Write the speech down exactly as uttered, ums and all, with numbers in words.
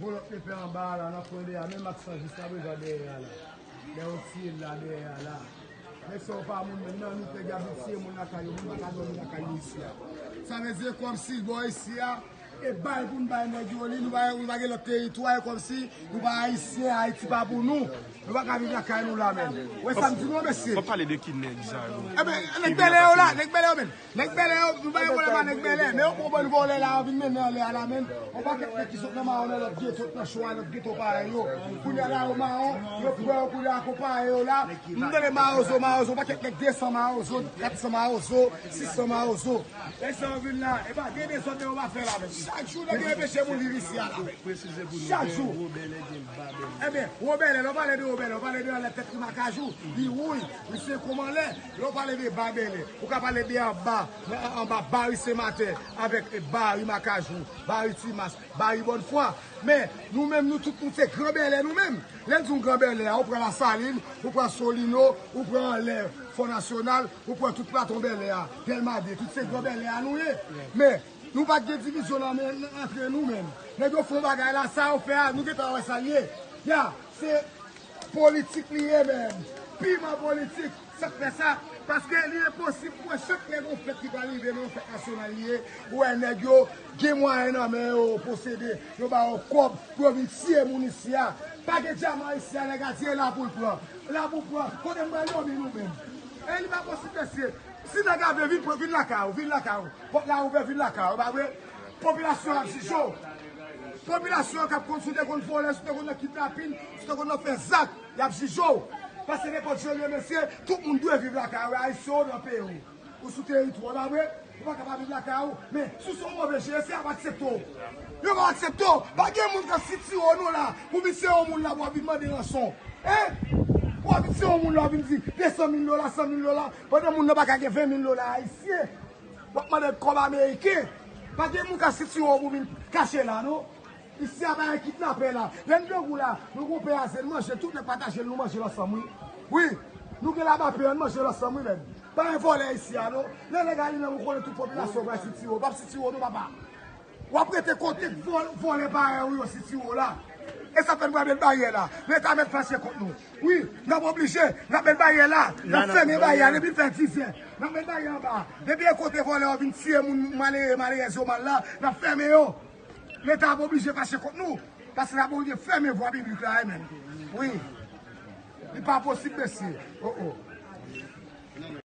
Gon lòt lepè anba a la, nan kwen dèyè a, menm ak san jis la, bezwen dèyè a la. Lè yo tiye l la, dèyè a la. Nèg sa yo pa moun menm, nan nou pè gabitye moun lakay yo, moun pa ka dòmi lakay yo isi a. Sa vle di, kòmsi bò isi a, e bay pou n bay nèg yo li, nou pa, nou pa gen lòt teritwa, e kòmsi nou pa ayisyen, Ayiti pa pou nou. Nou pa ka viv lakay nou la menm. Wè sa m di nou, mesye. Fò pale de ki nèg sa yo. Ebyen, nèg bèlè yo la, nèg bèlè yo menm. Nèg bèlè yo, nou pa gen pwoblèm ak nèg bèlè, men yo pran bann vòlè la, yo vin mennen anlè a la menm. Yon pakèt nèg ki sot nan mawon, nan lòt geto, nan cho a, lòt geto parèy yo. Kounye a la, yo mawon, yo pran yo kounye a, akonpaye yo la. M tande mawozo, mawozo, yon pakèt nèg de san mawozo, kat san mawozo, sis san mawozo. Nèg sa yo vin la, e pa gen dezòd yo pa fè la menm. Chak jou, nèg yo enpeche moun viv isi a la menm. Chak jou. Ebyen, Wobèlè, lè w pale de Wobèlè, w pale de anlè tèt li makajou, li wouy, li se kòm anlè. Lè w pale de Babèlè, ou ka pale de anba, anba Bari Senmatè, avèk Bari Makajou, Bari Timas, Bari Bònfwa. Men, nou menm, nou tout, nou se gran bèlè, nou menm. Lè n di w gran bèlè a, ou pran Lasalin, ou pran Solino, ou pran anlè Fò Nasyonal, ou pran tout platon bèlè a, Dèlma de, tout se gran bèlè a nou ye. Men, nou pa t gen divizyon nan men, antre nou menm. Nèg yo fè yon bagay la, sa yo fè a, nou gentan wè sa l ye. Ya, se politik li ye menm. Piman politik, sa k fè sa. Paske li enposib pou wè chak lè gon fèt ki pral rive nan yon fèt nasyonal li ye, ou wè nèg yo gen mwayen nan men yo posede, yo ba yo kòb pou yo vin tiye moun isi a. Pa gen dyaman isi a, nèg a di e la pou l pran. La pou pran. Kote m pral dòmi nou menm? E li pa posib mesye. Si nèg a vle vin pran, vin lakay ou, vin lakay ou. Pòt la ouvè, vin lakay ou, pa vre? Popilasyon ap jije w. Popilasyon k ap konn, si w te konn vòlè, si w te konn nan kidnapin, si w te konn nan fè zak, y ap jije w. Paske nenpòt jan l ye mesye, tout moun dwe viv lakay ou, ayisyen ou nan peyi w. Ou sou teritwa w, pa vre? Ou pa ka pa viv lakay ou. Men, si w se yon move jen, se y ap aksepte w. Yo p ap aksepte w. Pa gen moun k ap sitiye w non la, pou vin se yon moun la, pou w ap vin mande ranson. Hein? Pou w ap vin se yon moun la, w ap vin di de san mil dola, san mil dola, pandan moun nan pa ka gen ven mil dola ayisyen. W ap mande kòb ameriken. Pa gen moun k ap sitiye w pou vin kache la, non. Isi a pa gen kidnapè la. Lè n grangou la, nou gon pè a ze n manje, tout nèg pataje l, nou manje l ansanm, wi. Wi, nou gen laba pè, ann manje l ansanm, wi, menm. Pa gen vòlè isi a, non. Lè nèg a li menm, ou konnen tout popilasyon pral sitiye w. P ap sitiye w, non, papa. W ap rete kote vòl-, vòlè parèy ou yo sitiye w la. E sa fè n pral met baryè la. Leta mèt fache kont nou. Wi, n ap oblije, n ap met baryè la. N ap fèmen baryè a depi l fè dizè. N ap met baryè anba. Depi e kote vòlè yo vin tiye moun malere, malerèz yo mal la, n ap fèmen yo. Leta ap oblije fache kont nou. Paske n ap oblije fèmen vwa piblik la, e menm. Wi. Li pa posib, mesye. Oh, oh.